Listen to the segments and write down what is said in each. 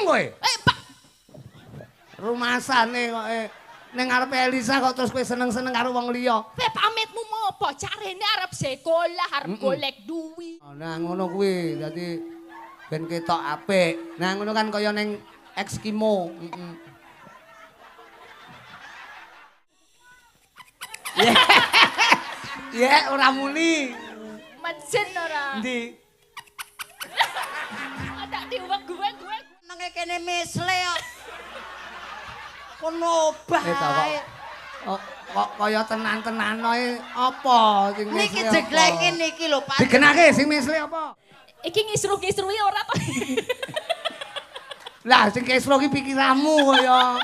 kowe. Pak. Rumasane kok ning ngarepe Elisa kok terus kowe seneng-seneng karo wong liya. Kowe pamitmu ngopo? Carene arep sekolah, arep golek duwi. Nah ngono kuwi dadi ben ketok apik. Nah ngono kan kaya ning Eskimo. Ya ora muni. Mejen ora. Endi? Tak diuwek gue. Nang kene misle kok. Kono obah ae. Kok kaya tenan-tenan ae apa sing misle? Niki jegleke niki lho Pak. Digenake sing misle apa? Iki ngisruh-ngisruhi ora to? Lah sing kisruh ki pikiranmu kaya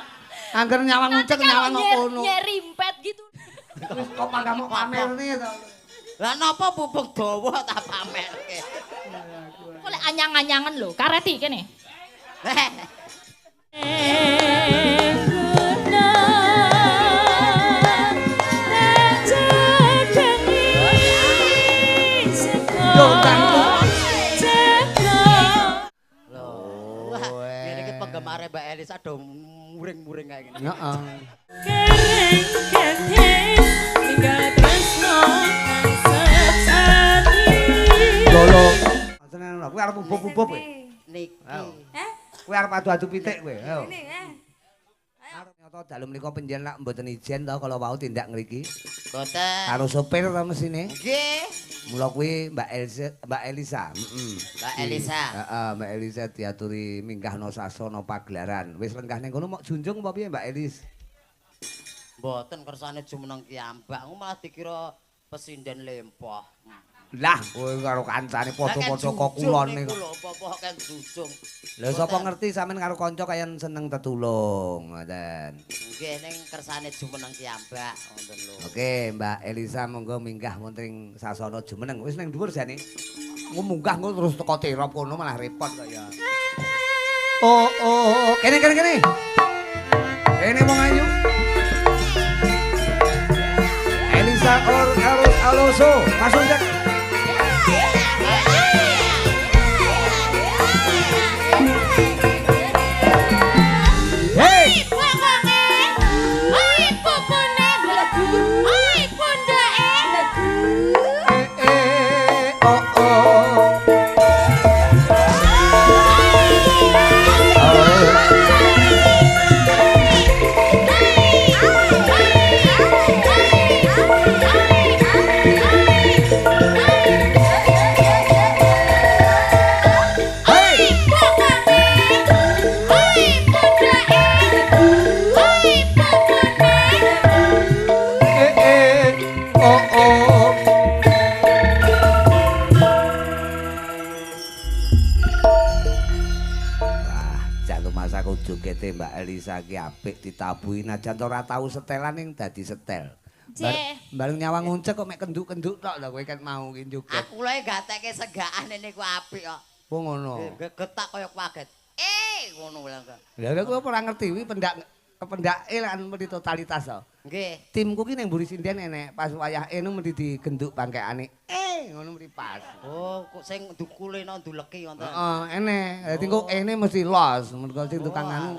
angger nyawang ucek nyawang kono. Nyerimpet gitu. Wis kok panggamu pamerne to. Lah napa pupuk dawa tak pamerke. Kok lek anyang-anyangan lho, kareti kene. Penggemare Mbak Elisa do muring-muring kayak gini. Heeh. Kering kete ninggal tresno kang sejati. Lho. Tenan lho, kowe arep ubub-ubub kowe. Niki. Heh? Kowe arep adu-adu pitik kowe. Ayo. Ini eh. Arep nyata dalu menika panjenengan lak mboten ijen to kala wau tindak ngriki. Mboten. Karo sopir ta mesine? Nggih. Mula kuwi Mbak Elisa, Mbak Elisa. Heeh. Mbak Elisa. Heeh, Mbak Elisa diaturi minggahna sasana pagelaran. Wis lenggah ning kono mok junjung apa piye Mbak Elis? Mboten kersane jumeneng kiyambak, malah dikira pesinden lempoh. Lah, kowe karo kancane padha-padha kok kulone kok. Lho, apa-apa kan junjung. Lha sapa ngerti sampean karo kanca kayan seneng tetulung, ngoten. Nggih, ning kersane jumeneng kiyambak ngoten lho. Oke, Mbak Elisa monggo minggah wonten ing sasana jumeneng. Wis ning dhuwur jane. Engko munggah engko terus teko terop kono malah repot kok ya. Oh, oh, kene kene kene. Kene wong ayu. Elisa or Eros Alonso, masuk cek. Hey! Oh oh. Jogete Mbak Elisa ki apik ditabuhi najan ora tau setelan ning dadi setel. Bareng nyawang uncek kok mek kenduk-kenduk tok lho kowe kan mau ki joget. Aku lho gateke segakane niku apik kok. Oh ngono. Getak kaya kaget. Ngono lho. Lha kowe ora ngerti kuwi pendak kependake lan mesti totalitas to. Nggih. Timku ki ning mburi sinden enek pas wayah enu mesti digenduk bangkekane. Ngono mesti pas. Oh, kok sing dukuleno nduleki ngoten. Heeh, enek. Dadi engko ene mesti los, mergo sing tukang anu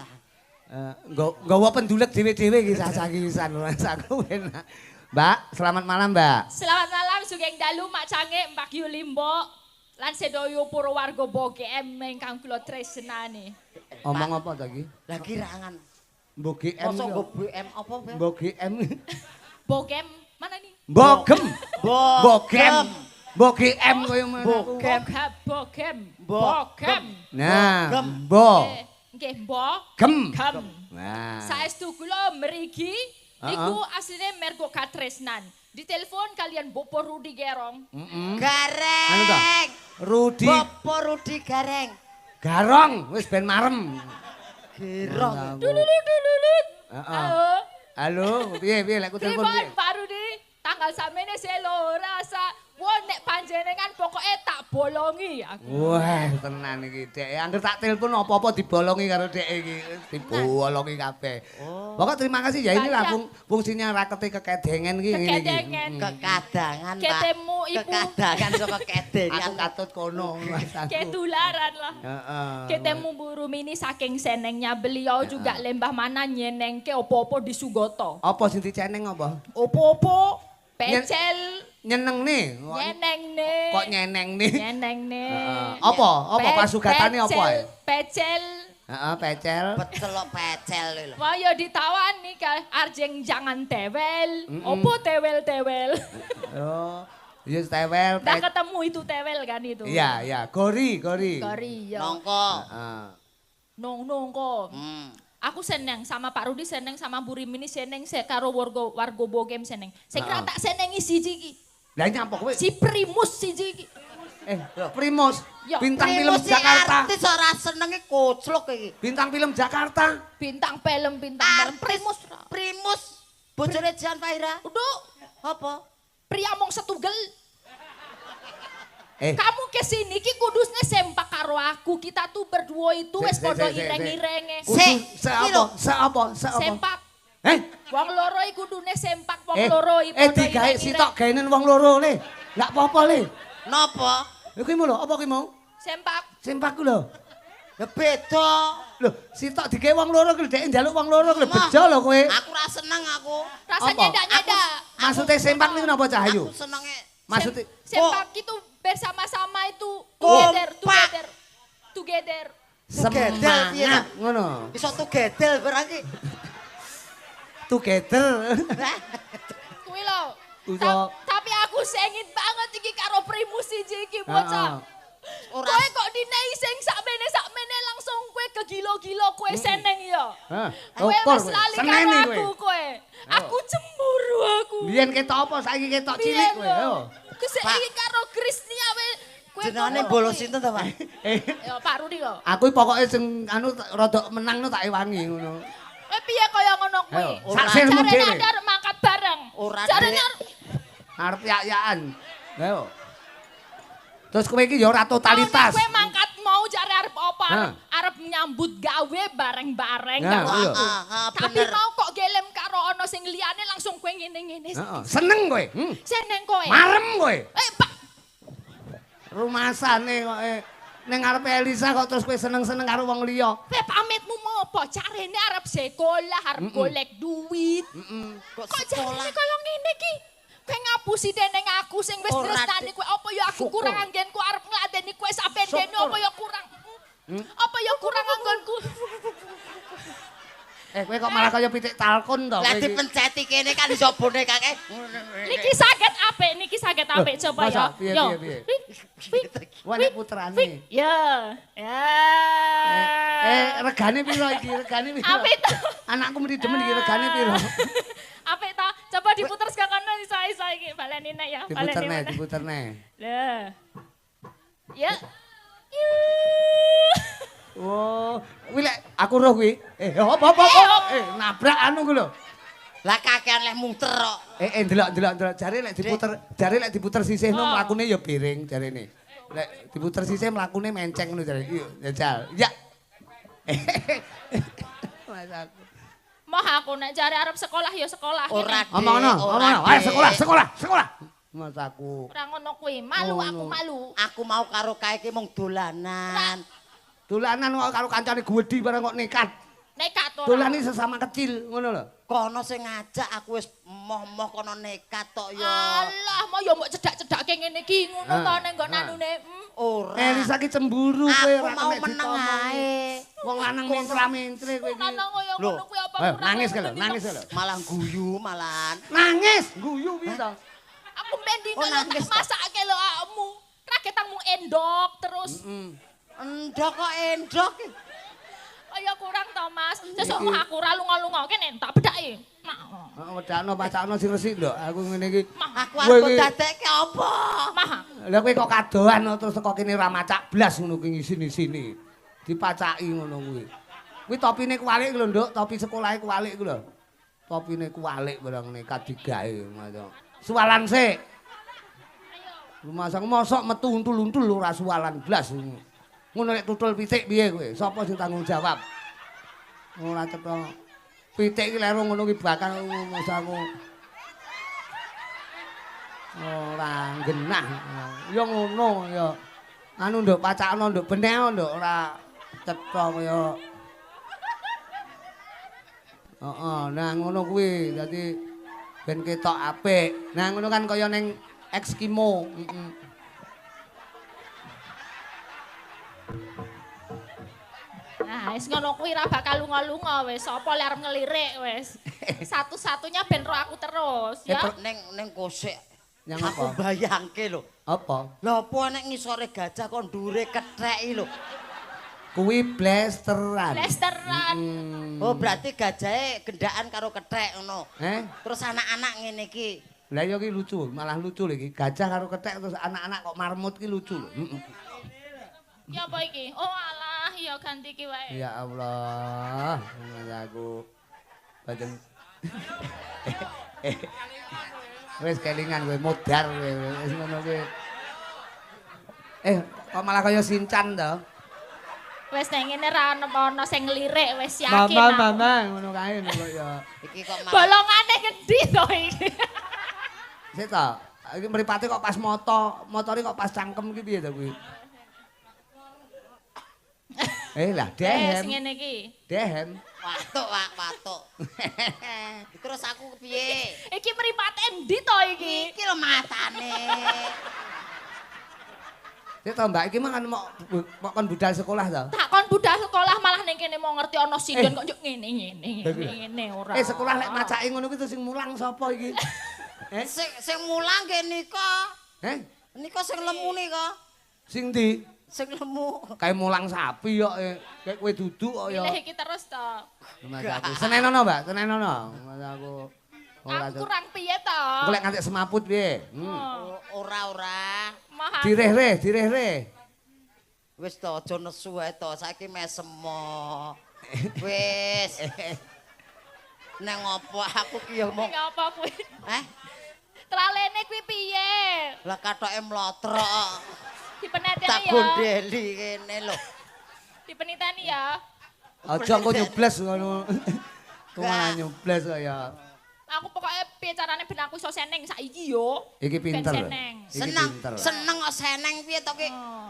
nggawa pendulek dhewe-dhewe iki sasaki pisan aku enak. Mbak, selamat malam, Mbak. Selamat malam sugeng dalu Mak Cange, Mbak Yulimbo lan sedaya para warga BGM ingkang kula tresnani. Omong apa ta iki? Lah kirangan. Mbok GM. Mosok nggo BM apa, Mbak? Mbok GM. Bogem mana nih? Bogem. Bogem. Mbok GM koyo ngono. Bogem. Bogem. Bogem. Nah, mbo. Nggih, mbo. Gem. Gem. Nah. Saestu kula mriki niku asline mergo katresnan. Ditelepon kalian Bopo Rudi Gerong. Gareng. Rudi. Bopo Rudi Gareng. Garong wis ben marem. Gerong. Dululut. Heeh. Halo, piye piye lek ku telepon piye? Pak Rudi, tanggal samene selo rasa. Wah nek panjenengan pokoke tak bolongi aku. Wah, tenan iki Dek. Angger tak telepon apa-apa dibolongi karo Dek iki. Dibolongi kabeh. Oh. Pokok terima kasih ya inilah fungsinya rakete kekedengen iki ngene iki. Kekedengen. Kekadangan, Pak. Ketemu ibu. Kekadangan saka kedengan. Aku katut kono. Ketularan lah. Heeh. Ketemu Bu Rumini saking senengnya beliau juga lembah mana nyenengke opo-opo di Sugoto. Apa sing diceneng apa? Opo-opo pecel Nyenengne. nyenengne. Kok nyenengne? Nyenengne. Heeh. Apa? Apa pasugatane apa ae? Pecel. Heeh, pecel. Pecel kok pecel lho. Wah ya ditawani ka arjeng jangan tewel. Opo tewel-tewel. Oh, ya tewel. Dah ketemu itu tewel kan itu. Iya, iya, gori, gori. Gori ya. Nongko. Heeh. Nong-nongko. Aku seneng sama Pak Rudi, seneng sama Bu Rimini, seneng karo warga Bogem seneng. Sing ra tak senengi siji iki. Lah nyapa kowe? Si Primus siji iki. Primus, Ya, bintang film Primus iki Jakarta. artis ora senenge koclok iki. Bintang film Jakarta. Bintang film, bintang film. Primus. Primus bojone Jan Fahira. Udah, Apa? pria mong setugel. Kamu kesini ki kudusnya sempak karo aku. Kita tuh berdua itu wis padha ireng-irenge. Se apa? Se apa? Se apa? Sempak. Wong loro iku kudune sempak wong loro iki padha digawe sitok gaenen wong loro le. Enggak apa-apa le. Napa? Lha kuwi lho, apa kuwi mau? Sempak. Sempak ku lho. Ya beda. Lho, sitok digawe wong loro kuwi dhek njaluk wong loro kuwi bejo lho kowe. Aku ora seneng aku. Rasanya ndak-ndak. Maksude sempak niku napa Cahayu? Aku senenge. Maksude sempak itu bersama-sama itu together, together, together. Semangat ngono. Iso together berarti. Together. Kuwi lho. Tapi aku sengit banget iki karo Primus siji iki bocah. Kowe kok dinei sing sakmene langsung kowe kegilo-gilo kowe seneng ya. Kowe wis lali karo aku kowe. Aku cemburu aku. Biyen ketok apa saiki ketok cilik kowe. Ayo. Kesek iki karo Krisnia we kowe. Jenengane bolos sinten to, Pak? Ya Pak Rudi kok. Aku pokoke sing anu rada menang no tak ewangi ngono. Kowe piye kaya ngono kuwi? Sak sirmu dhewe. Jarene arep mangkat bareng. Ora jarene arep yak-yakan. Lha yo. Terus kowe iki ya ora totalitas. Kowe mangkat mau jare arep apa? Arep nyambut gawe bareng-bareng karo aku. Tapi mau kok gelem karo ana sing liyane langsung kowe ngene-ngene. Seneng kowe. Seneng kowe. Marem kowe. Pak. Rumasane kok ning ngarepe Elisa kok terus kowe seneng-seneng karo wong liya. Kowe pamitmu mau apa? Jarene arep sekolah, arep golek duit. Kok Kok jarene kaya ngene iki? Kowe ngapusi deneng aku sing wis tresnani kowe, apa ya aku kurang anggenku arep ngladeni kowe saben dene apa ya kurang. Apa ya kurang anggonku. Kowe kok malah kaya pitik talkon to kowe. Lah dipenceti kene kan iso bonekake. Niki saged apik, niki saged apik coba ya. Yo. Wah nek puterane. Ya. Ya. Regane piro iki? Regane piro? Apik to. Anakku mesti demen iki regane piro? Apik to. Coba diputer saka kono iso-iso iki baleni nek ya. Diputerne, diputerne. Lah. Ya. Oh, kuwi lek aku roh kuwi. Apa? Nabrak anu kuwi lho. Lah kakean leh muter kok. Ndelok jare lek diputer, jare lek diputer sisihno mlakune ya biring jarene. Lek diputer sisih mlakune menceng ngono jare. Iya, jajal. Ya. Mas aku. Moh aku nek jare arep sekolah ya sekolah. Ora. Omongno, omongno. Ayo sekolah, sekolah, sekolah. Mas aku. Ora ngono kuwi, malu aku malu. Aku mau karo kae iki mung dolanan. Dolanan kok karo kancane gedhi barang kok nekat. Nekat ora. Dolane sesama kecil ngono lho. Kono sing ngajak aku wis moh-moh kono nekat tok ya. Alah, mau ya mbok cedak-cedake ngene iki ngono to ning nggon anune. Ora. Elisa ki cemburu kowe ora kena meneng ae. Wong lanang mentra-mentre kowe iki. Lanang kaya ngono kuwi apa kurang. Nangis lho, nangis lho. Malah guyu malahan. Nangis, guyu piye to? Aku ben dino tak masake lho awakmu. Raketangmu endok terus. Endok kok endok. Kaya kurang to, Mas. Sesuk mah aku ora lunga-lunga kene tak bedhaki. Heeh, wedakno pacakno sing resik, Nduk. Aku ngene iki. Aku arep dadekke apa? Mah. Lah kowe kok kadohan terus teko kene ora macak blas ngono kuwi ngisini-sini. Dipacaki ngono kuwi. Kuwi topine kuwalik lho, Nduk. Topi sekolahe kuwalik kuwi lho. Topine kuwalik barang nekat digawe ngono. Suwalan sik. Rumah mosok metu untul-untul ora suwalan blas. Ngono nek tutul pitik piye kowe? Sapa sing tanggung jawab? Ora cetha. Pitik iki lero ngono ki bakal masaku. Ora genah. Ya ngono ya. Anu nduk pacakno nduk beneh nduk ora Cetha kaya. Heeh, nah ngono kuwi dadi ben ketok apik. Nah ngono kan kaya ning Eskimo. Heeh. Nah, wis ngono kuwi ra bakal lunga-lunga wis. Sapa le arep ngelirik wis. Satu-satunya ben ro aku terus ya. Ning kosek. Yang aku bayangke lho. Apa? Lha apa nek ngisore gajah kok ndure ketheki lho. Kuwi blesteran. Blesteran. Oh, berarti gajahe gendaan karo kethek ngono. Terus anak-anak ngene iki. Lah iya iki lucu, malah lucu lho iki. Gajah karo kethek terus anak-anak kok marmut ki lucu lho. Heeh. Ya apa iki? Oh alah, ya ganti iki wae. Ya Allah, aku bajeng. Wis kelingan kowe modar kowe wis ngono kuwi. Kok malah kaya Sinchan to? Wis nek ngene ra ono sing nglirik wis yakin. Mama, mama ngono kae kok ya. Iki kok malah bolongane ngendi to iki? Sik to, iki mripate kok pas moto, motore kok pas cangkem iki piye to kuwi? Lah dehem. Wis ngene iki. Dehem. Watuk, Pak, watuk. Terus aku piye? Iki mripate endi to iki? Iki lho matane. Sik to, Mbak, iki mah kan mok kon budal sekolah to? Tak kon budal sekolah malah ning kene mau ngerti ana sinden kok njuk ngene ngene ngene ora. Sekolah lek macake ngono kuwi terus sing mulang sapa iki? Sing mulang nggih nika. Nika sing lemu nika. Sing ndi? Sing lemu. Kayak mulang sapi kok, kayak kowe duduk kok ya. Milih iki terus to. Senenono, Mbak, senenono. Aku ora kurang piye to? Engko lek nganti semaput piye? Ora-ora. Direh-reh, direh-reh. Wis to aja nesu wae to, saiki mesem. Wis. Nang opo aku ki ya mong. Nang apa kuwi? Tralene kuwi piye? Lah kathoke mlotrok. Dipeneteni ya. Tak gondeli kene lho. Dipeniteni ya. Aja engko nyebles ngono. Kok malah nyebles kok ya. Aku pokoke piye carane ben aku iso seneng saiki yo. Iki pinter. Seneng, seneng kok seneng piye to ki?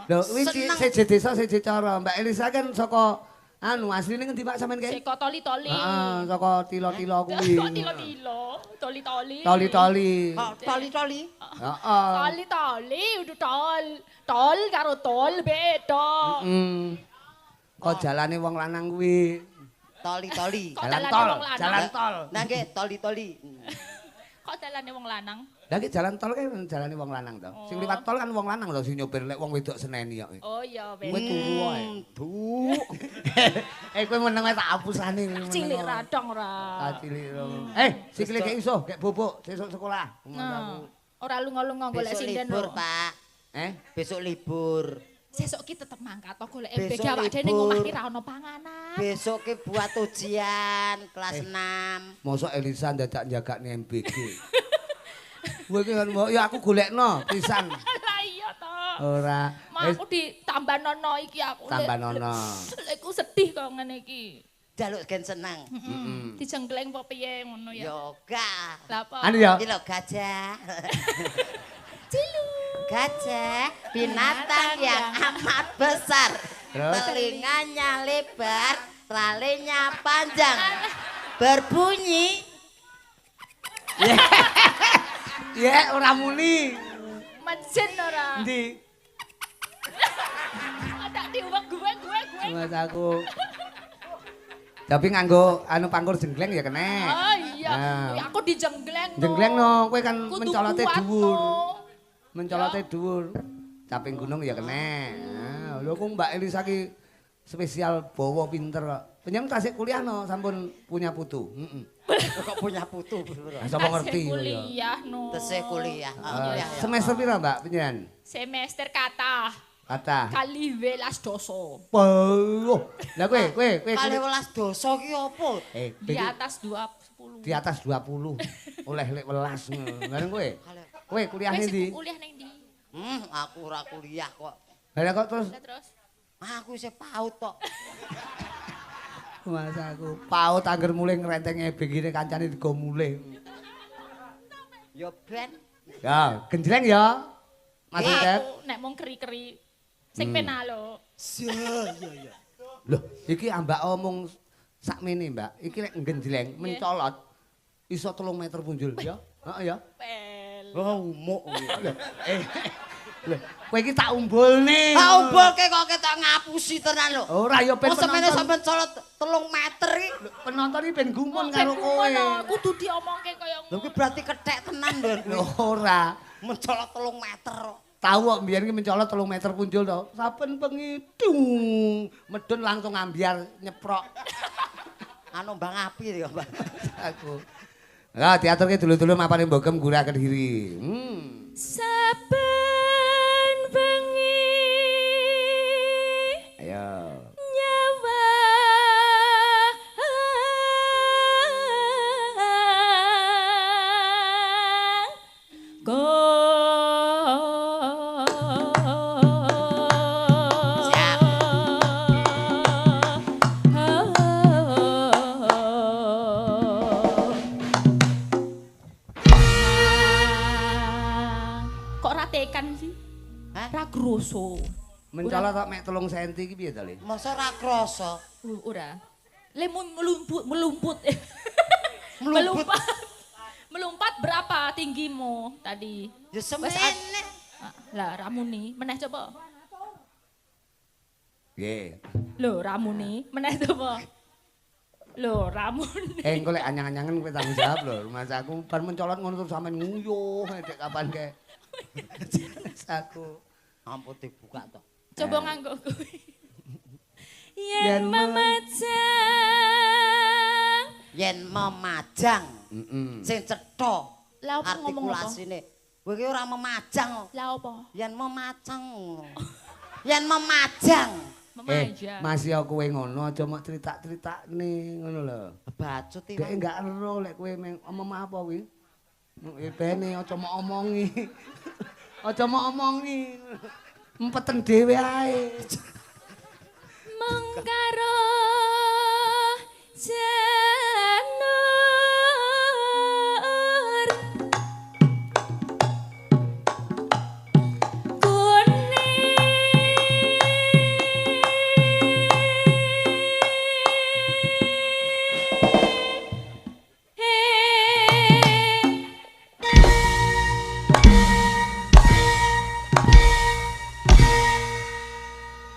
Lho kuwi seje desa seje cara. Mbak Elisa kan saka anu asline ngendi Pak sampean kae? Saka Toli-toli. Heeh, saka tilo-tilo kuwi. Kok tilo-tilo, toli-toli. Toli-toli. Kok toli-toli? Heeh. Toli-toli udu tol. Tol karo tol beda. Heeh. Kok jalane wong lanang kuwi? Toli-toli. Jalan tol, jalan tol. Nah nggih, toli-toli. Kok dalane wong lanang? Lah iki jalan tol kan jalane wong lanang to. Sing liwat tol kan wong lanang lho sing nyopir lek wong wedok seneni kok. Oh iya wis. Kowe turu wae. Bu. Kowe meneng wae tak apusane. Cilik radong ora. Ah cilik. Sikile gek iso, gek bobok sesuk sekolah. Ora lunga-lunga golek sinden. Besok libur, Pak. Besok libur. Sesuk ki tetep mangkat to golek MBG awak dhewe ning omah ki ra ono panganan. Besok ki buat ujian kelas 6. Mosok Elisa ndadak njagakne MBG. Kowe iki kan ya aku golekno pisan. Lah iya to. Ora. Aku ditambanono iki aku. Tambanono. Iku sedih kok ngene iki. Jaluk gen seneng. Heeh. Dijengkleng apa piye ngono ya. Ya gak. Lah apa? Anu ya. Iki lho gajah. Cilu. Gajah binatang yang amat besar. Telinganya lebar, tralinya panjang. Berbunyi. Ya ora muni. Mejen ora. Endi? Ada diuwek gue. Mas aku. Tapi nganggo anu pangkur jenggleng ya kena. Oh iya. Nah. Aku dijenggleng no. Jenggleng no, kowe kan mencolote dhuwur. Mencolote dhuwur. Caping gunung ya kena. Nah, lho kok Mbak Elisa ki spesial bawa pinter kok. Panjenengan tasik kuliah no sampun punya putu. Heeh. Kok punya putu? Lah sapa ngerti kuliah no. Tesih kuliah. Semester pira Mbak panjenengan? Semester kathah. Kathah. Kali 18 doso. Wah. Lah kowe kali 18 doso ki apa? Di atas 20. Di atas 20. Oleh lek welas ngono. Lah kowe? Kowe kuliah ning ndi? Kuliah ning ndi? Aku ora kuliah kok. Lah kok terus? Aku isih PAUD tok. Mas aku PAUD angger mulih ngrenteng ebegine kancane digo mulih. Ya ben. Ya, genjleng ya. Mas Cecep. Aku nek mung keri-keri sing pena lho. Iya iya. Loh, iki ambak omong sakmene, Mbak. Iki lek nggenjleng mencolot iso 3 meter punjul ya. Heeh ya. Oh, umuk. Lho, kowe iki tak umbulne. Tak umbulke kok ketok ngapusi tenan lho. Ora ya ben penonton sampe mencolot 3 meter iki. Penonton iki ben gumun karo kowe. Kudu diomongke kaya ngono. Lho kuwi berarti kethek tenan lho kuwi. Ora, mencolot 3 meter kok. Tahu kok mbiyen iki mencolot 3 meter punjul to. Saben bengi dung, medun langsung ambyar nyeprok. Anu Bang Api ya, Mbak. Aku. Lah diaturke dulu-dulu mapane Mbogem Gurah Kediri. Saben bengi. Ayo. Nyawa. Siap. Kok ra tekan sih? Hah? Ra kroso. Mencolot kok mek 3 senti iki piye to, Le? Masa ra krasa? Ora. Le melumput melumput. Melumput. Melompat. Melompat berapa tinggimu tadi? Ya semene. Lah ramuni meneh coba. Nggih. Lho ramuni meneh coba. Lho ramuni. Engko lek anyang-anyangen kowe tanggung jawab lho. Rumangsaku bar mencolot ngono terus sampean nguyuh dek kapan ke. Aku Ampun dibuka to. Coba nganggo kuwi. Yen memajang. Yen memajang. Sing cetha. Lah opo ngomong apa? Artikulasine. Kowe iki ora memajang. Lah opo? Yen memajang. Yen memajang. Memajang. Mas ya kowe ngono aja mok crita-critakne ngono lho. Bacut iki. Dek enggak ero lek kowe omong apa kuwi. Bene aja mok omongi. Aja mok omongi. Empeten dhewe ae. Mengkaro janur kuning.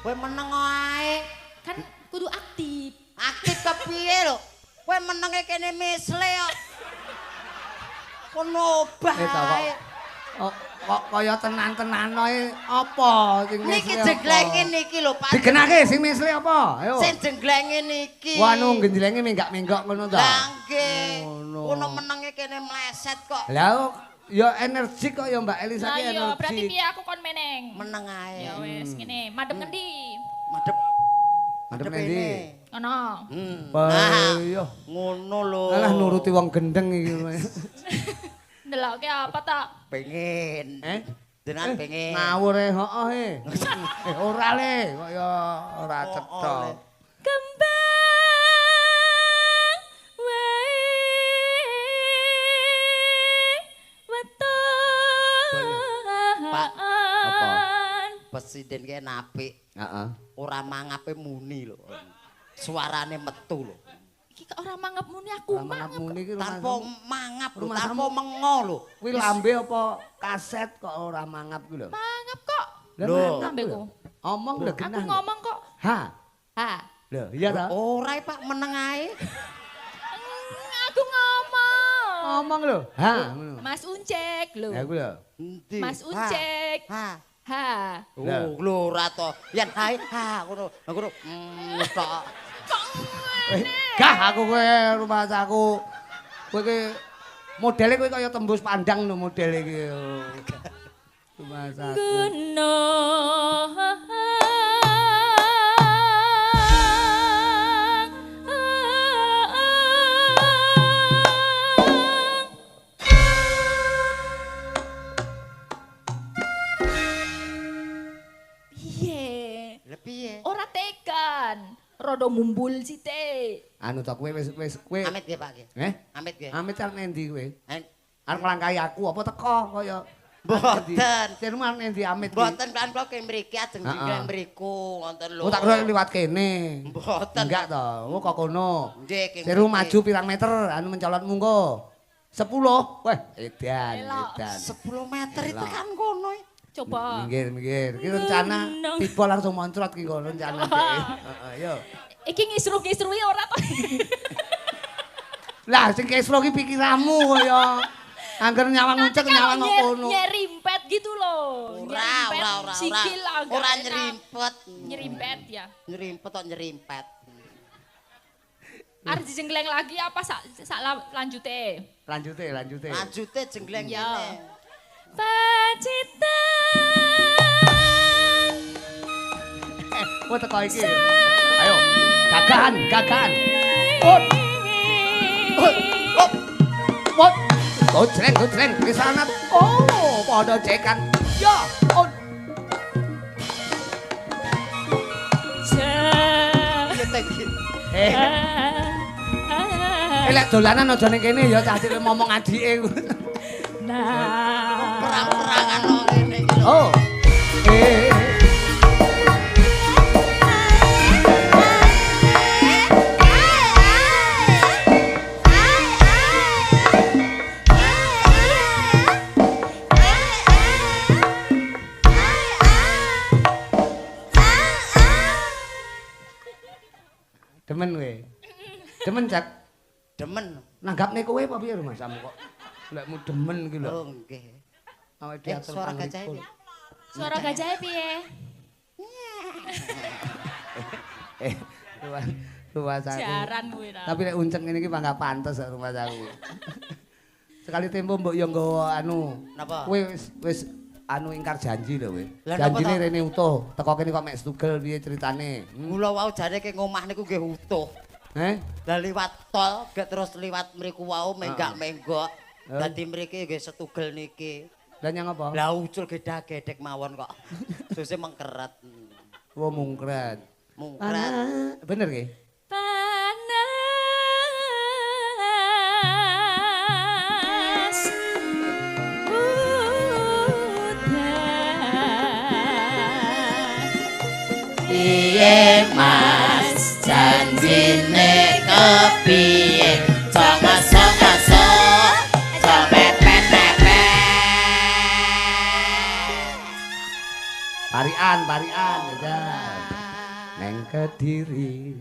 Kowe meneng ae. Kan kudu aktif. Aktif kepiye lho? Kowe menenge kene misle kok. Kono obah ae. Kok kaya tenan-tenan ae apa sing misle? Niki jenglenge niki lho, Pak. Digenake sing misle apa? Ayo. Sing jenglenge niki. Wah, anu genjlenge menggak-menggok ngono ta. Lah nggih. Kono menenge kene mleset kok. Lah ya energik kok ya Mbak Elisa ki energik. Lah iya, berarti piye aku kon meneng? Meneng ae. Ya wis ngene, madhep ngendi? Madhep. Madhep ngendi? Ngono. Nah, iya. Ngono lho. Alah nuruti wong gendeng iki. Ndelokke apa ta? Pengen. Eh? Jenengan pengen. Ngawur e heeh e. Ora le, kok ya ora cetha. Kembang wae weton. Pak, apa? Presiden ki apik. Heeh. Ora mangape muni lho. Suarane metu lho. Iki kok ora mangap muni aku mangap muni iki tanpa mangap lho, tanpa mengo lho. Kuwi lambe apa kaset kok ora mangap kuwi lho. Mangap kok. Lho, lambeku. Omong lho genah. Aku ngomong kok. Ha. Ha. Lho, iya ta? Ora Pak, meneng ae. Aku ngomong. Ngomong lho. Ha ngono. Mas Uncek lho. Ya kuwi lho. Mas Uncek. Ha. Ha. Oh, lho ora to. Yen hae ha ngono. Ngono tok. Kok ngene? Gah aku kowe rumangsaku. Kowe iki modele kowe kaya tembus pandang lho modele iki. Rumangsaku. Gunung. Piye? Lah piye? Ora tekan. Rodo mumbul sithik. Anu to kowe wis wis kowe. Amit nggih Pak nggih. Eh? Amit nggih. Amit arep endi kowe? Arep nglangkahi aku apa teko kaya Mboten. Sirmu arep endi amit iki? Mboten kan kula ke mriki ajeng jenggleng mriku ngoten lho. Oh tak kira liwat kene. Mboten. Enggak to. Oh kok kono. Nggih, Siru maju pirang meter anu mencolot mungko. 10. Wah, edan, edan. 10 meter itu kan kono. Coba. Minggir, minggir. Iki rencana tiba langsung moncrot ki kono rencana dhek. Heeh, yo. Iki ngisruh-ngisruhi ora to? Lah sing kesro ki pikiranmu kaya angger nyawang uncek nyawang kono. Nyerimpet gitu loh. Ora, ora, ora. Sikil agak. Ora nyerimpet. Nyerimpet ya. Nyerimpet kok nyerimpet. Arep dijenggleng lagi apa sak lanjute? Lanjute, lanjute. Lanjute jenggleng ngene. Pacitan. Oh teko iki. Ayo, gagahan, gagahan. Ut. Ut. Ut. Ut. Gojreng, gojreng, risanat. Oh, padha cekan. Ya, ut. Eh. Lek dolanan aja ning kene ya cah cilik ngomong adike. Nah, perang-perangan kok ngene iki lho. Oh. Demen kowe. Demen, Cak. Demen. Nanggapne kowe apa piye lho Mas Samu kok. Lekmu demen iki lho. Oh nggih. Awake diatur suara gajah panglipur. Suara gajahnya piye? Rumah saku. Jaran kuwi ta. Tapi lek unceng ngene iki panggah pantes kok rumah saku. Sekali tempo mbok yo nggawa anu. Napa? Kowe wis anu ingkar janji lho kowe. Lah, napa Janjine to? rene utuh. Teko kene kok mek setugel piye ceritane? Kula wau jane ke ngomah niku nggih utuh. Eh? Lah liwat tol, gek terus liwat mriku wau menggak-menggok. Dadi mriki nggih setugel niki. Lah nyang apa? Lah ucul gedak-gedek mawon kok. Suse mengkeret. Wo mungkret. Mungkret. Bener nggih? Panas udan. Piye Mas janjine kepiye? Aja ngesok-ngesok, aja mepet-mepet. Parian, parian ya. Neng Kediri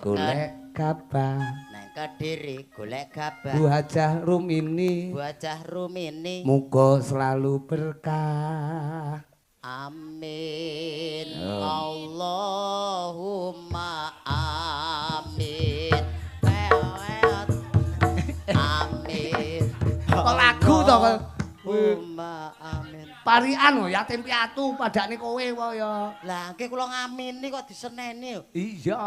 golek gabah. Neng Kediri golek gabah. Bu Hajah Rumini. Bu Hajah Rumini. Muga selalu berkah. Amin. Allahumma amin. Amin. Kok lagu to kok? Allahumma amin. Parian lho yatim piatu padakne kowe wae ya. Lah nggih kula ngamini kok diseneni lho. Iya.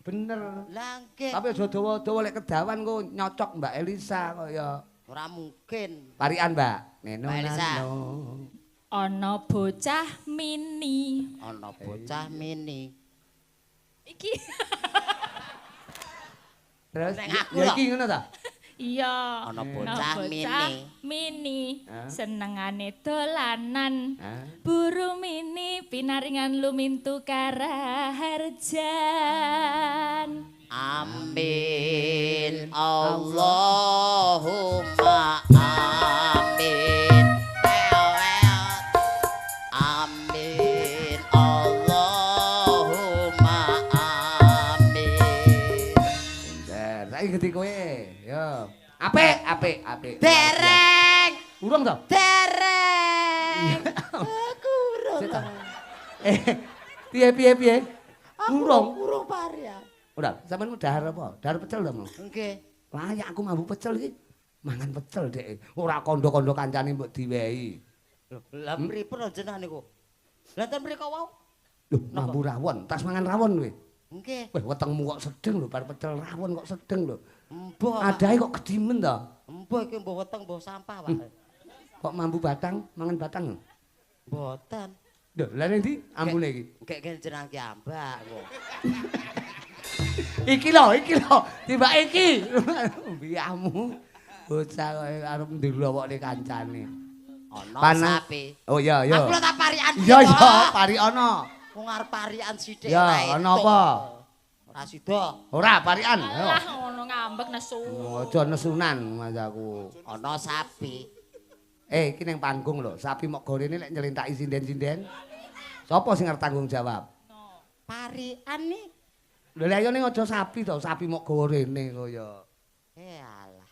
Bener. Lah nggih. Tapi aja dawa-dawa lek kedawan kok nyocok Mbak Elisa kok ya. Ora mungkin. Parian, Mbak. Neno Mbak Elisa. nano. Ana bocah mini. Ana bocah mini. Iki. Terus Neng aku ya lho. iki ngono ta? Iya. Ana bocah mini. Mini. Hah? Senengane dolanan. Hah? Buru mini pinaringan lumintu karaharjan. Amin. Allahumma amin. Amin. Allahumma amin. Pinter. Saiki ganti kowe. Yo. Apik, apik, apik. Dereng, Urung to? dereng. Aku urung. Sik ta. Piye piye piye? Aku Urung. urung parian. Ora, sampeyan dahar apa? Dahar pecel to, Mas? Nggih. Layak aku mambu pecel iki. Mangan pecel dhek. Ora kondo-kondo kancane mbok diwehi. Lho, lah pripun jenengan niku? Lah ten mriko wau? Lho, mambu rawon, tas mangan rawon kowe. Nggih. Wah, wetengmu kok sedeng lho, bar pecel rawon kok sedeng lho. Mbah. Adahe kok gedimen to? Mbah iki mbah weteng mbah sampah, Pak. Kok mambu batang, mangan batang? Mboten. Lho, lha ning ndi ambune iki? Nggih nggih jenengan ki ambak kok. Iki lho, iki lho, timbak iki. Biyamu. Bocah kok arep ndelokne kancane. Ana Panas. sapi. Oh iya iya. Aku lho tak parikan. Iya iya, pari ana. Wong arep parikan sithik Ya, ora ana apa? Ora sida. Ora parikan. Ayo. Alah ngono ngambek nesu. Aja nesunan mas aku. Ana sapi. Eh, iki ning panggung lho, sapi mok gorene lek nylentaki sinden-sinden. Sopo sing arep tanggung jawab? Parikan nih. Lho lha ayo ning aja sapi to, sapi mok gorene kaya. Eh alah.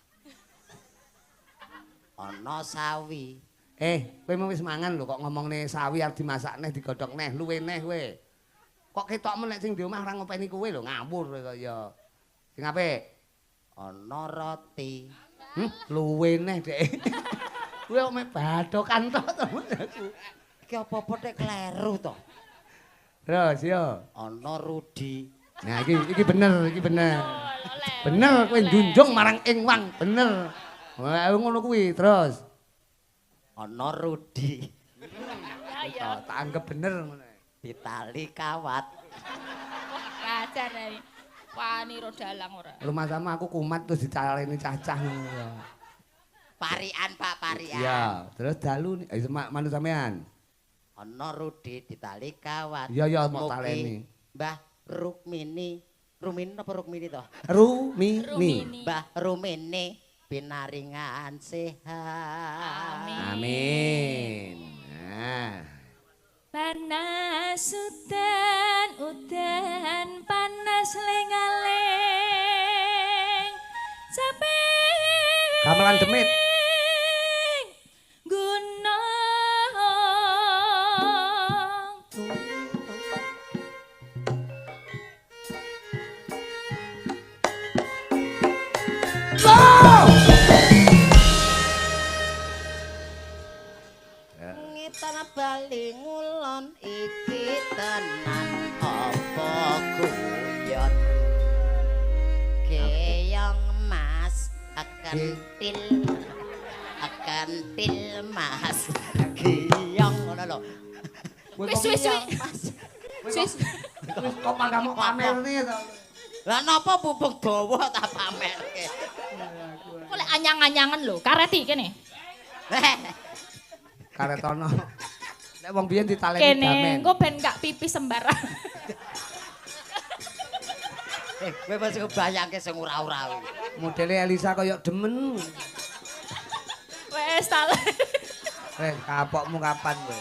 Ana sawi. Eh, kowe mau wis mangan lho kok ngomongne sawi arep dimasak neh digodhog neh, luwe neh kowe. Kok ketokmu nek sing di omah ora ngopeni kowe lho, ngawur kowe kaya. Sing apik. Ana roti. Luwe neh, Dek. Kowe kok mek badokan tok to aku. Iki apa-apa tek kleru to. Terus yo. Ana Rudi. Nah iki bener, iki bener. Bener kowe njunjung marang ing wang, bener. Wah, ngono kuwi terus. Ana Rudi. Ya ya. Oh, tak anggap bener ngono. Ditali kawat. Wah, kajar ae. Wani ro dalang ora. Rumah sama aku kumat terus dicaleni cacah ngono ya. Parikan Pak, parikan. Iya, terus dalu manut sampean. Ana Rudi ditali kawat. Iya iya mau Mugi taleni. Mbah Rukmini. Rumini apa Rukmini to? Rumini. Rumini. Mbah Rumini pinaringan sehat. Amin. Amin. Nah. Panas udan udan panas lengaleng capek Gamelan demit. Gunung. Ngetan bali ngulon iki tenan apa guyon. Keyong mas kentil kentil mas keyong ngono lho. Wis wis wis. Wis. Wis kok panggamu pamerne to. Lah napa pupuk dawa tak pamerke. Kok lek anyang-anyangan lho, kareti kene. Karetono. Nek wong biyen ditaleni Kene, damen. engko ben gak pipis sembarang. Kowe mesti kebayangke sing ora-ora kuwi. Modele Elisa kaya demen. Wes ta. Wes kapokmu kapan kowe?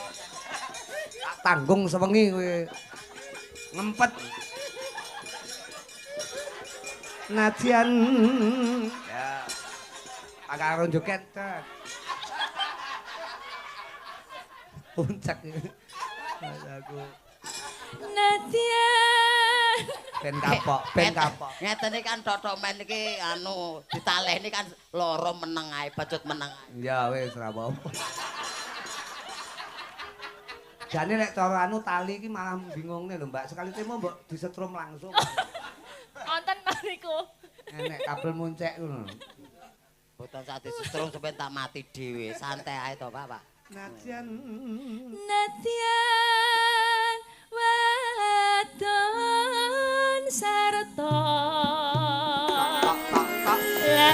Tak tanggung sewengi kowe. Ngempet. Najian. Ya. Karo joget. Puncak. Aku Nadian. ben kapok, ben kapok. Ngeten iki kan totok men iki anu ditalehne kan loro meneng ae, bacut meneng ae. Ya wis ora apa-apa. Jane nek cara anu tali iki malah bingungne lho, Mbak. Sekali temo mbok disetrum langsung. Wonten niku. Enek kabel muncek ngono. Mboten sak disetrum sampe tak mati dhewe. Santai ae to, Pak, Pak. Nadyan. Nadyan wadon sarta lanang.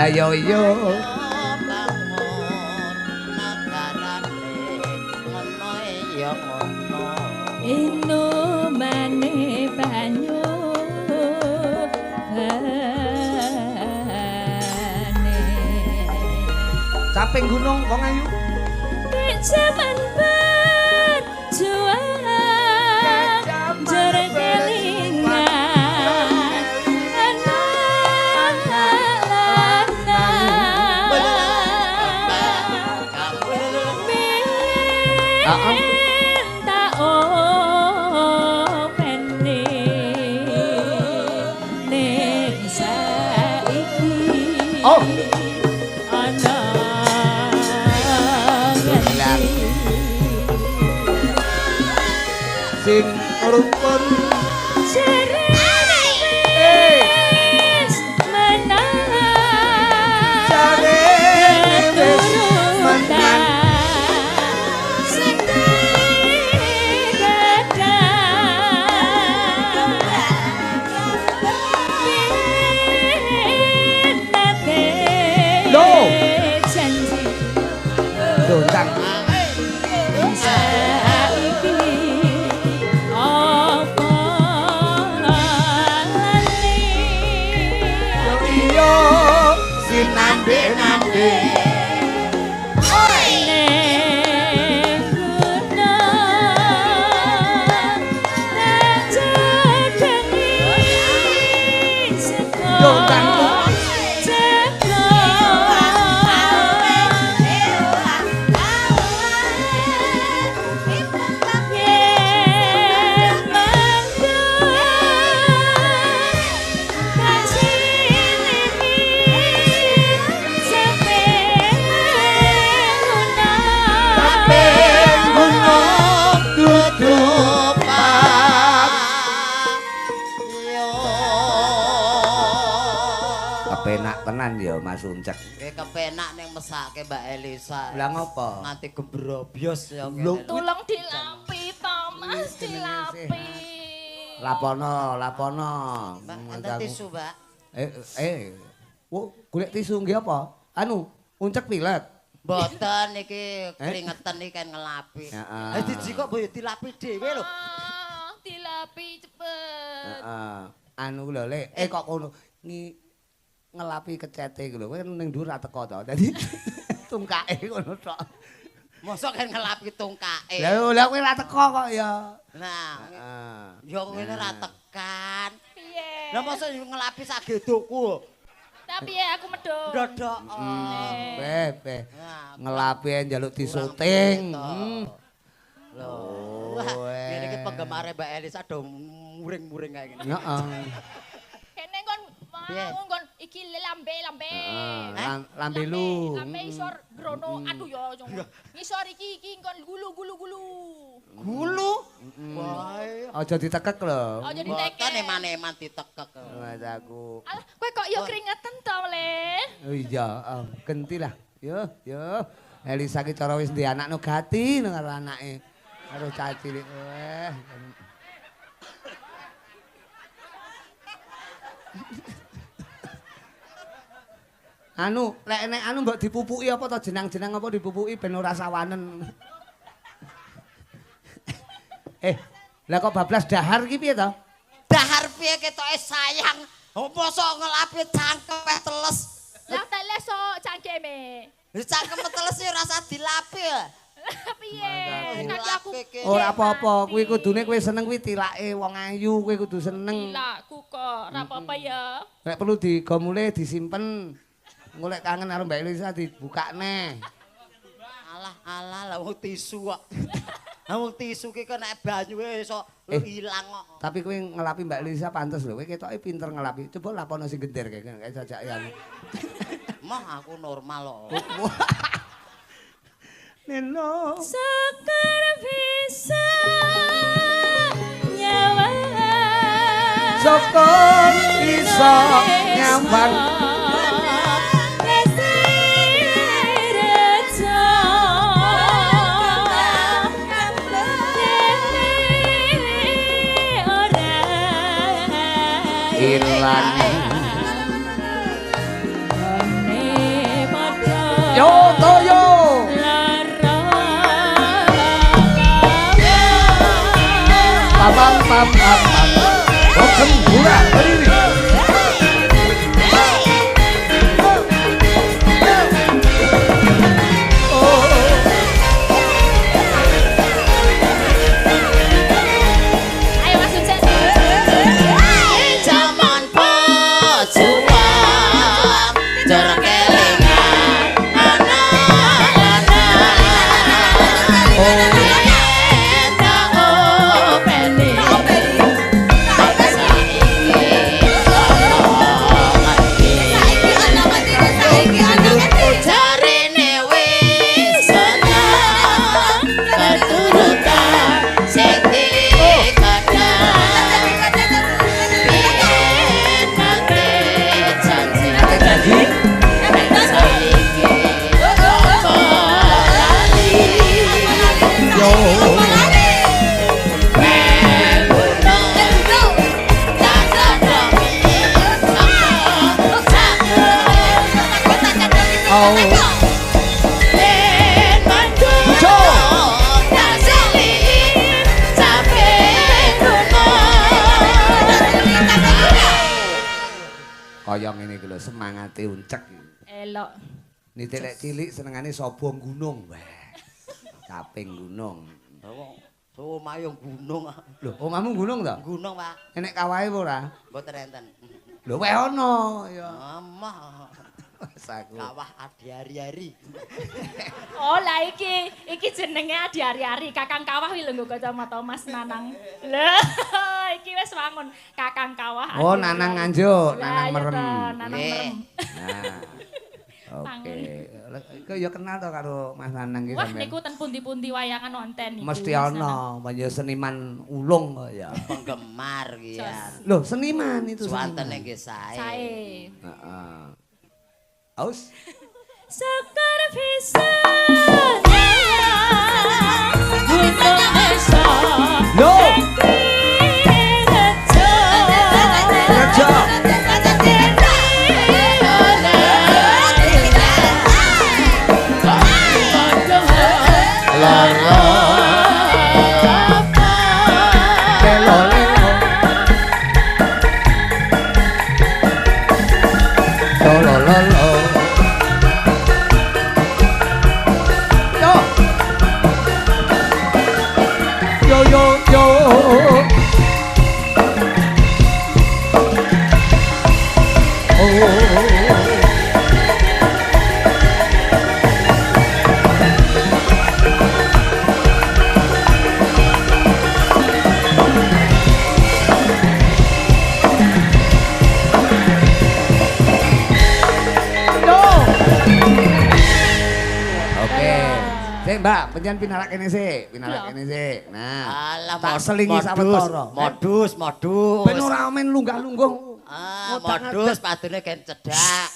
Ayo yo. Bangun nagarane ngono ya ngono. Inumane banyu bane. Caping gunung wong ayu. Jaman berjuang jere kelingan anak lanang minta openi ning saiki. Oh. Ana Sing rukun jere wis menang, Jarene wis menang. Sing gedang tenan ya Mas Uncek. Nggih kepenak ning mesake Mbak Elisa. Lah ngopo? Nganti gembrobyos ya ngene. Tulung dilapi to Mas, dilapi. Lapono, lapono. Mbak, enten tisu, Mbak. Wo, golek tisu nggih apa? Anu, Uncek pilek. Mboten iki keringetan iki kan ngelapi. Heeh. Eh dijikok mbok dilapi dhewe lho. Dilapi cepet. Heeh. Anu lho, Lek. Kok kono ngelapi kecete iku lho. Kowe ning dhuwur ra teko to. Dadi tungkake ngono tok. Mosok kan ngelapi tungkake. Lah kowe ra teko kok ya. Nah, ya ngene ra tekan. Piye? Lah mosok ngelapi sak gedokku. Tapi ya aku medhok. Ndodok. Beh. Ngelapi njaluk disuting. Lho. Ngene iki penggemare Mbak Elisa do muring-muring kayak ngene. Heeh. Kene kon mau kon iki lambe-lambe. Lambe lu. Lambe isor grono aduh ya ngisor iki kon gulu-gulu gulu. Gulu? Wah. Aja ditekek lho. Aja ditekek. Mboten eman-eman ditekek. Mas aku. Alah, kowe kok ya keringetan to, Le? Oh iya, genti lah. Yo, yo. Elisa ki cara wis ndek anak no gati karo anake. Karo cah cilik. Weh. Anu, lek enek anu mbok dipupuki apa to jenang-jenang apa dipupuki ben ora sawanen. Lah kok bablas dahar iki piye to? Dahar piye ketoke sayang. Mosok ngelapi cangkem teles. Lah teles sok cangkeme. Cangkem teles ya ora usah dilapi. Lah piye? Kaki aku ora apa-apa, kuwi kudune kowe seneng kuwi tilake wong ayu, kowe kudu seneng. Tilakku kok, ora apa-apa ya. Nek perlu digomule disimpen. Engko lek kangen karo Mbak Elisa dibukakne. Alah alah lah wong tisu kok. Lah wong tisu ki kok nek banyuwe iso ilang kok. Tapi kowe ngelapi Mbak Elisa pantes lho, kowe ketoke pinter ngelapi. Coba lapono sing gender kae jajake anu. Moh aku normal kok. Neno sekar bisa nyawang. Sekar bisa nyawang. Ilang. Yo toyo. Pam pam pam pam. Bokem berdiri. Kaya ngene iki lho semangate Uncek. Elok. Nite lek cilik senengane sobong gunung. Wah. Caping gunung. Omahe yo gunung. Lho, omahmu gunung to? Gunung, Pak. Enek kawahe apa ora? Mboten enten. Lho, weh ono ya. Amah. Aku. Kawah adi-ari-ari. Oh, lah iki jenenge adi-ari-ari. Kakang Kawah kuwi lho nggo kacamata Mas Nanang. Lho, iki wis wangun Kakang Kawah. Oh, Nanang Nganjuk, Nanang merem. Nanang merem. Nah. Oke. Iku ya kenal to karo Mas Nanang iki sampeyan. Wah, niku ten pundi-pundi wayangan wonten niku. Mesti ana, ya seniman ulung kok ya. Penggemar iki ya. Lho, seniman itu. Suwantene nggih sae. Sae. Heeh. Aus. Sekar pisan. Gunung desa. Lho. Rejo. Lelo lelo. Lo lo lo. Yo. Yo yo yo. Oh. Oke. Sik, Mbak, penjen pinarak kene sik, pinarak kene sik. Nah, Alah, tak selingi sawetara. Modus, modus. Ben ora men lunggah-lungguh. Ah, modus padune gen cedhak.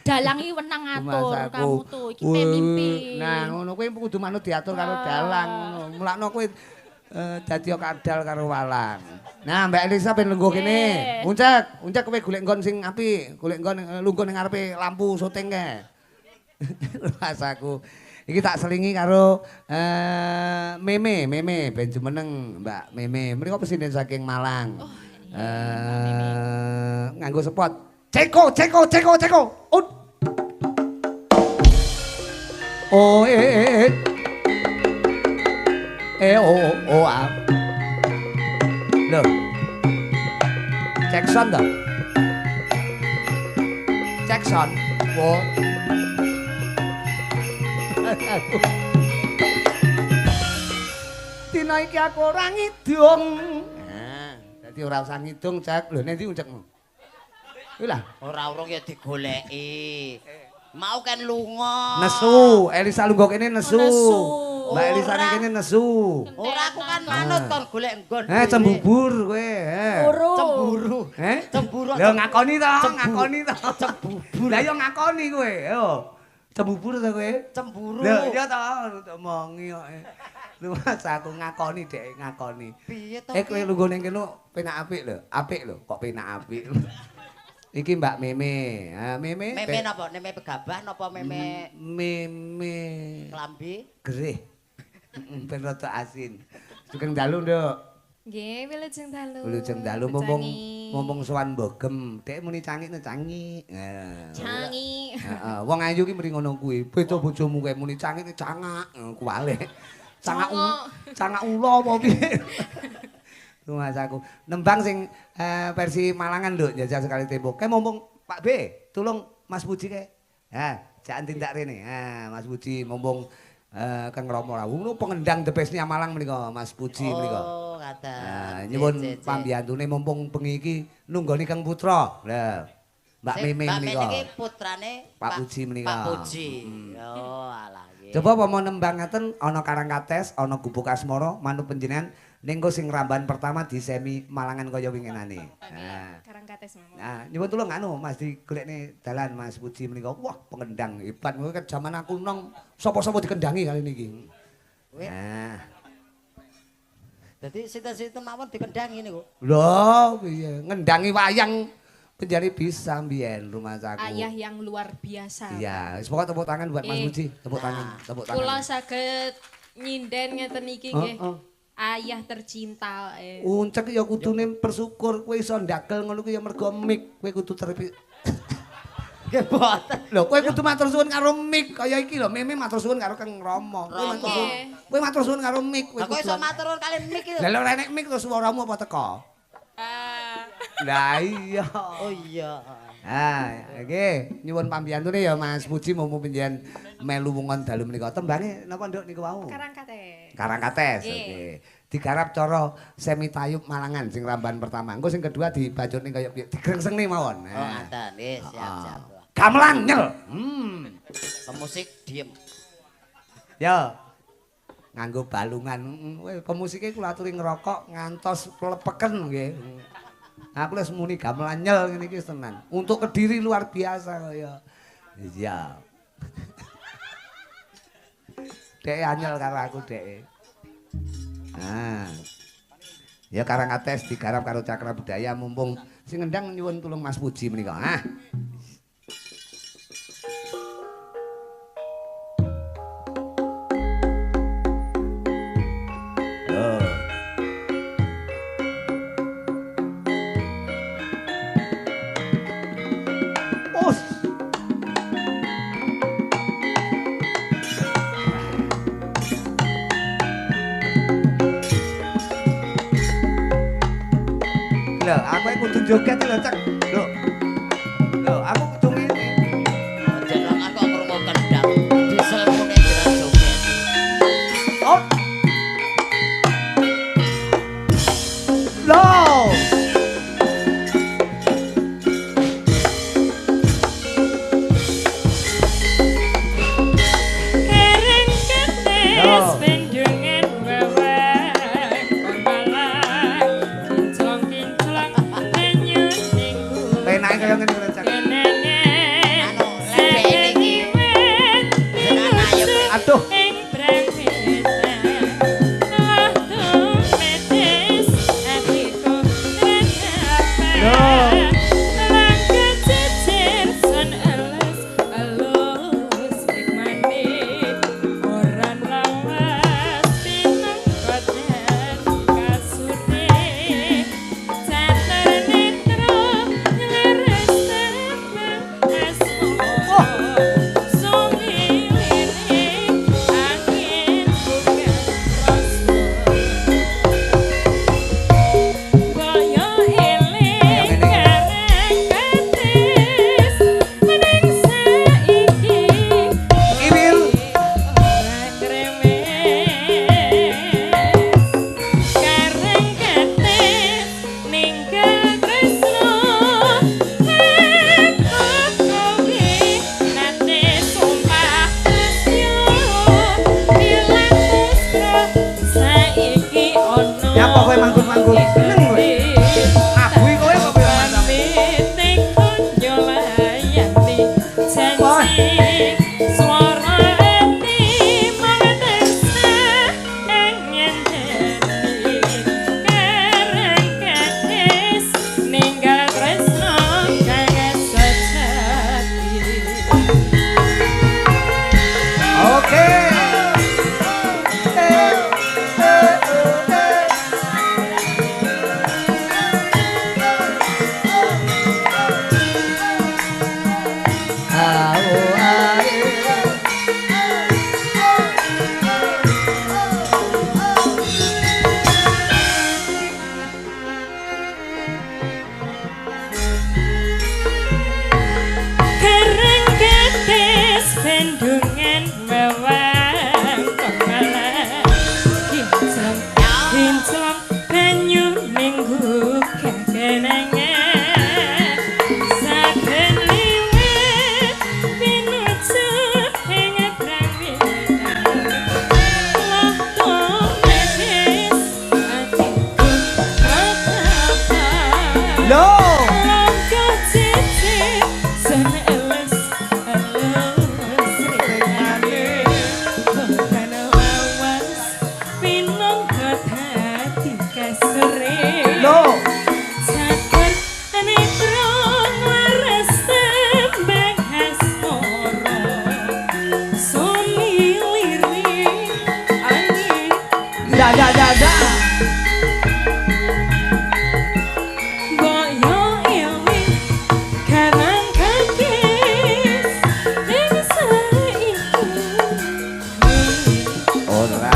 Dalang iki wenang ngatur kamu tuh, iki pemimpin. Nah, ngono kuwi kudu manut diatur karo dalang ngono. Mulakno kowe dadi kadal karo walang. Nah, Mbak Elisa ben lungguh kene. Uncek, uncek kowe golek nggon sing apik, golek nggon lungguh ning ngarepe lampu syuting kae. Rasaku. Iki tak selingi karo Meme, Meme ben jumeneng Mbak Meme. Mriko presiden saking Malang. Oh, iya, nganggo spot. Ceko, ceko, ceko, ceko. Ut. O e e o o a. Lho. Jackson to? Jackson. Wo. Dina iki aku ora ngidung. Nah, dadi ora usah ngidung, Cek. Lho, nek ndi uncekmu? Kuwi lah. Ora urung ya digoleki. Mau kan lunga. Nesu, Elisa lungguh kene nesu. Mbak Elisa Ora. kene nesu. Ora aku kan manut kon golek nggon. Cembubur kowe, Cemburu. Cemburu. Lho ngakoni to, ngakoni to. Cembubur. Lah ya ngakoni kowe, yo. Cembubur to kowe? Cemburu. Lho iya to, omongi kok. Lho mas aku ngakoni dhek ngakoni. Piye to? Kowe lungguh ning kene penak apik lho, apik lho, kok penak apik. Iki Mbak Meme. Ha Meme. Meme napa? Meme pegabah napa meme Meme klambi? Gerih. Ben rada asin. Sugeng dalu, Nduk. Nggih, wilujeng dalu. Wilujeng dalu mumpung mumpung sowan Mbogem. Dek muni cangik no cangik. Cangik. Heeh, wong ayu ki muni ngono kuwi. Beda bojomu kae muni cangik cangak, kuwale. Cangak cangak ula apa piye? Mas aku nembang sing versi Malangan lho, jajal sekali tempo. Kae mumpung Pak B, tolong Mas Puji kae. Ha, jangan tindak rene. Ha, Mas Puji mumpung Kang Rama rawuh ngono pengendang the best-nya Malang menika Mas Puji menika. Oh, ngaten. Nyuwun pambiyantune mumpung bengi iki nunggoni Kang Putra. Lah, Mbak Meme menika. Mbak Meme iki putrane Pak Puji menika. Pak Puji. Oh, alah nggih. Coba apa mau nembang ngaten ana Karangkates, ana Gubuk Asmara, manut panjenengan ning sing ramban pertama di semi Malangan kaya winginane. Nah, Karangkates mawon. Nah, nyuwun tulung anu Mas digolekne dalan Mas Puji menika. Wah, pengendang hebat. Kowe kan jaman aku nong sapa-sapa dikendangi kali niki. Nah. Dadi sinten-sinten mawon dikendangi niku. Lho, piye ngendangi wayang penjari bisa mbiyen rumah saku. Ayah yang luar biasa. Iya, wis pokoke tepuk tangan buat Mas Puji. Tepuk tangan, tepuk tangan. Kula saged nyinden ngeten iki nggih. Ayah tercinta. Uncek ya kudune bersyukur kowe iso ndagel ngono kuwi ya mergo mik, kowe kudu terpi. Nggih boten. Lho kowe kudu matur suwun karo mik kaya iki lho, Meme matur suwun karo Kang Rama. Kowe matur suwun karo mik kowe. Lah kok iso matur suwun kali mik iki. Lah ora enek mik terus suaramu apa teko? Lah iya. Oh iya. Ah, nggih, nyuwun pambiyantune ya Mas Puji mumpung panjenengan melu wungon dalu menika. Tembange napa Nduk niku wau? Karangkates. Karangkates. Oke. Digarap cara semi tayub Malangan sing ramban pertama. Engko sing kedua dibacutne kaya piye? Digrengsenge mawon. Oh, ngaten. Nggih, siap, siap. Gamelan nyel. Pemusik diem. Ya. Nganggo balungan. Kowe pemusike kula aturi ngerokok ngantos plepeken nggih. Aku wis muni gamelan nyel ngene iki tenan. Untuk Kediri luar biasa kaya. Iya. Dek anyel karo aku dek. Nah. Ya Karangates digarap karo Cakra Budaya mumpung sing ngendang nyuwun tulung Mas Puji menika. Ah. Lho. Us. Lho, aku kudu joget lho, Cak. Lho. Lho, aku kudu ngene. Jeneng aku krungu kendang. Diesel mune jeneng joget. Oh. Lho. Kereng ketes bendungan weweng malang kinclong-kinclong banyu ning Penake kaya ngene lho, Cak. kenene Anu, lek iki Aduh. ing brangwetan lah tumetes atiku Lho. Lang kececer son elus elus nikmati ora lawas pinangka dadi kasune cater netra ngleres tembang asmara sumiliring angin bukan rasa Kaya eling karang katis mening saiki Iwil. Ora kremes karang katis ninggal tresno aku kowe nate sumpah tresno ilang tresno saiki ono Nyapa kowe manggut-manggut? Seneng kowe. Nabuhi kowe kok kowe macam. Oke. Eh, eh, eh. Au, ae. Kereng ketis bendungan bawang kepala kinclong kinclong banyu minggu kekenangan saben liwat pinuju ing brangwetan lah tumetes atiku apa Lho. Langkah cicit sen eles elus ringane bukan lawas pinangka dadi kasure Lho. Catur netra nglaras tembang asmara sumiliri angin Da da da da. Boyo eling karang kakis ning saiki Ora.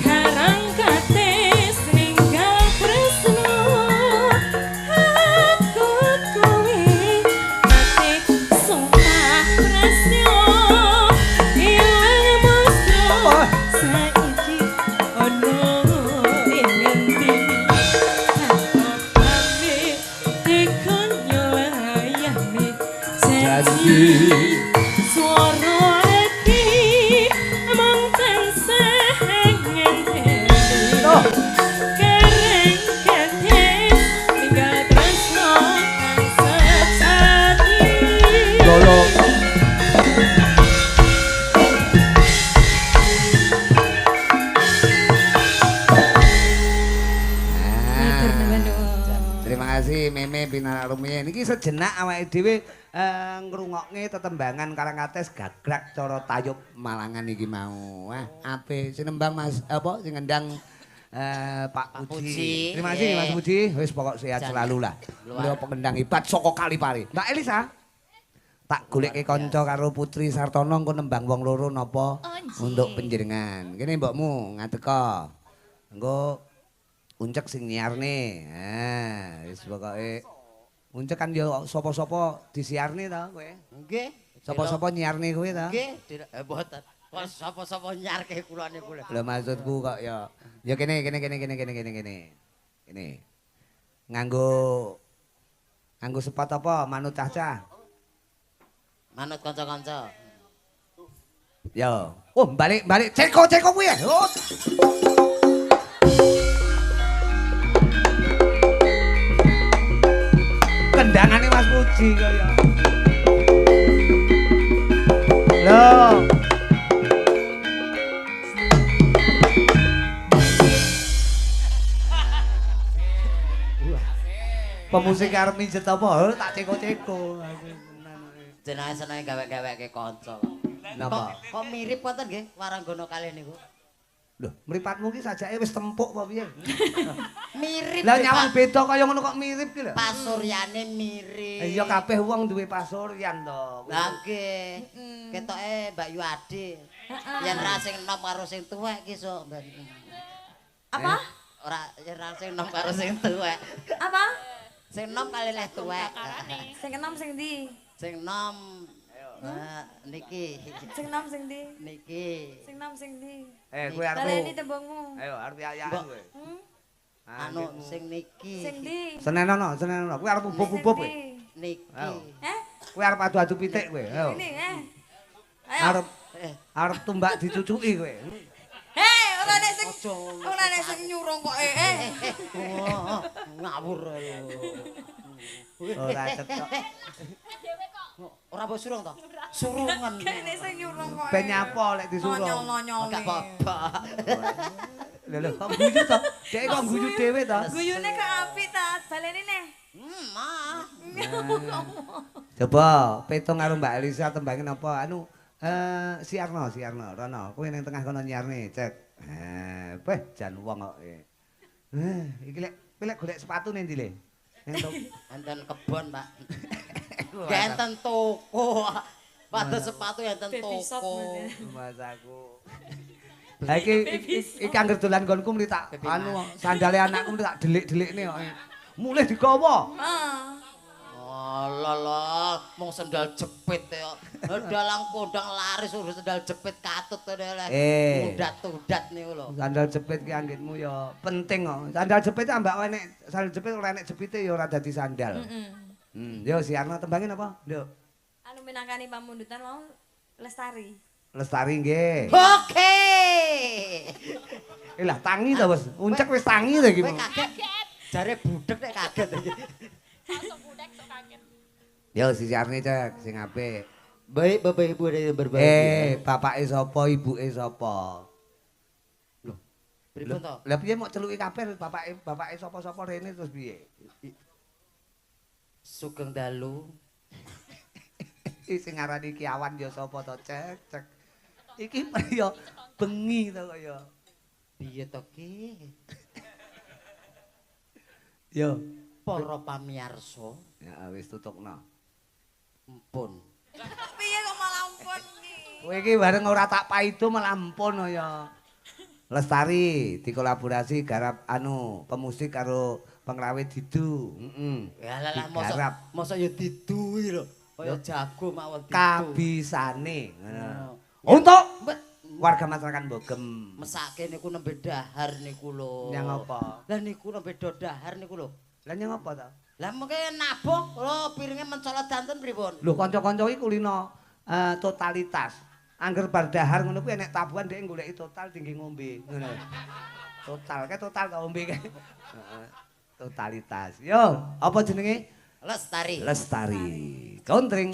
Karang katis ninggal tresno aku kuwi mati sumpah tresno ilang musro saiki ono ing ngendi tanpa pamit dikon nyelayani janji suara kasih Meme pinarak rumiyin. Iki sejenak awake dhewe ngrungokke tetembangan Karangkates gagrak cara tayub Malangan iki mau. Wah, ape sing nembang Mas apa sing ngendang Pak Puji. Terima kasih Mas Puji. Wis pokok sehat selalu lah. Beliau pengendang hebat saka Kalipare. Mbak Elisa, tak goleke kanca karo Putri Sartono engko nembang wong loro napa untuk panjenengan. Kene mbokmu ngadeka. Engko uncek sing nyiarne. Ha, wis pokoke uncek kan ya sapa-sapa disiarne ta kowe? Nggih. Sapa-sapa nyiarne kowe ta? Nggih, mboten. Kok sapa-sapa nyarke kula niku lho. Lho maksudku kok ya. Ya kene kene kene kene kene kene kene. Kene. Nganggo sepot apa manut cah-cah? Manut kanca-kanca. Yo. Oh, balik balik ceko ceko kuwi. Oh. Kendangane Mas Puji kaya. Lho. Pemusik arep minjet apa? Tak ceko-ceko. Jenenge senenge gawe-gaweke kanca. Napa? Kok mirip wonten nggih Waranggono kalih niku? Lho, mripatmu ki sajake wis tempuk apa piye? Mirip. Lah nyawang beda kaya ngono kok mirip ki lho. Pasuryane mirip. Iya kabeh wong duwe pasuryan to. Lah nggih. Ketoke Mbak Yu Ade. Yen ra sing enom karo sing tuwek ki sok. Apa? Ora yen ra sing enom karo sing tuwek. Apa? Sing enom kali leh tuwek. Sing enom sing ndi? Sing enom niki. Sing enom sing ndi? Niki. Sing enom sing ndi? Kowe arep baleni tembungmu. Ayo arep yayakan kowe. Anu sing niki. Sing ndi? Senenono, senenono. Kowe arep ubub-ubub kowe. Niki. Heh? Kowe arep adu-adu pitik kowe. Ayo. Ini, Ayo. Arep tumbak dicucuki kowe. Hei, ora nek sing ora nek sing nyurung kok Ngawur lho. Ora cetok. Ora mbok surung to? Surungan. Nek sing nyurung kok. Ben nyapa lek disurung. Nonyol-nonyol. Gak apa-apa. Lho lho kok guyu to? Dek kok guyu dhewe to? Guyune kok apik ta? Baleni neh. Mah. Coba petung karo Mbak Elisa tembangin apa anu Siarno, Siarno, rono. Kowe ning tengah kono nyiarne, cek. Beh jan wong kok. Iki lek kowe lek golek sepatu ning ndi le? Ning enten kebon, Pak. Gak enten toko. Padha sepatu enten toko. Mas aku. Lah iki iki angger dolan nggonku muni tak anu sandale anakku muni tak delik-delikne kok. Mulih digawa. Heeh. Alah lah, mung sendal jepit ya. Dalang kondang laris urus sendal jepit katut lho. Udat-udat niku lho. Sandal jepit ki anggitmu ya penting kok. Sandal jepit ambak enek sandal jepit ora enek jepite ya ora dadi sandal. Heeh. Yo Siarno tembangin apa, Nduk? Anu minangkani pamundutan mau Lestari. Lestari nggih. Oke. Lah tangi to, Bos. Uncek wis tangi to iki. Kowe kaget. Jare budhek nek kaget iki. Langsung budhek sok kaget. Yo si Siarne cek sing apik. Baik Bapak Ibu ada yang berbahagia. Bapake sapa, ibuke sapa? Lho, pripun to? Lah piye mok celuki kabeh bapake, bapake sapa-sapa rene terus piye? Sugeng dalu. Iki sing ngarani ki awan ya sapa to, cek, cek. Iki ya bengi to kaya. Piye to ki? Yo, para pamirsa. Ya wis tutukno. Empun. Piye kok malah ampun iki? Kowe iki bareng ora tak paido malah ampun ya. Lestari dikolaborasi garap anu pemusik karo pengrawit Didu. Heeh. Ya lah mosok ya Didu iki lho. Kaya jago mawon Didu. Kabisane ngono. Untuk warga masyarakat Bogem. Mesake niku nembe dahar niku lho. Nyang apa? Lah niku nembe do dahar niku lho. Lah nyang apa to? Lah mengke nabuh lho piringe mencolot danten pripun? Lho kanca-kanca iki kulino totalitas. Angger bar dahar ngono kuwi enek tabuhan dhek goleki total tinggi ngombe ngono. Total ke total to ngombe ke. Totalitas. Yo, apa jenenge? Lestari. Lestari. Kontring.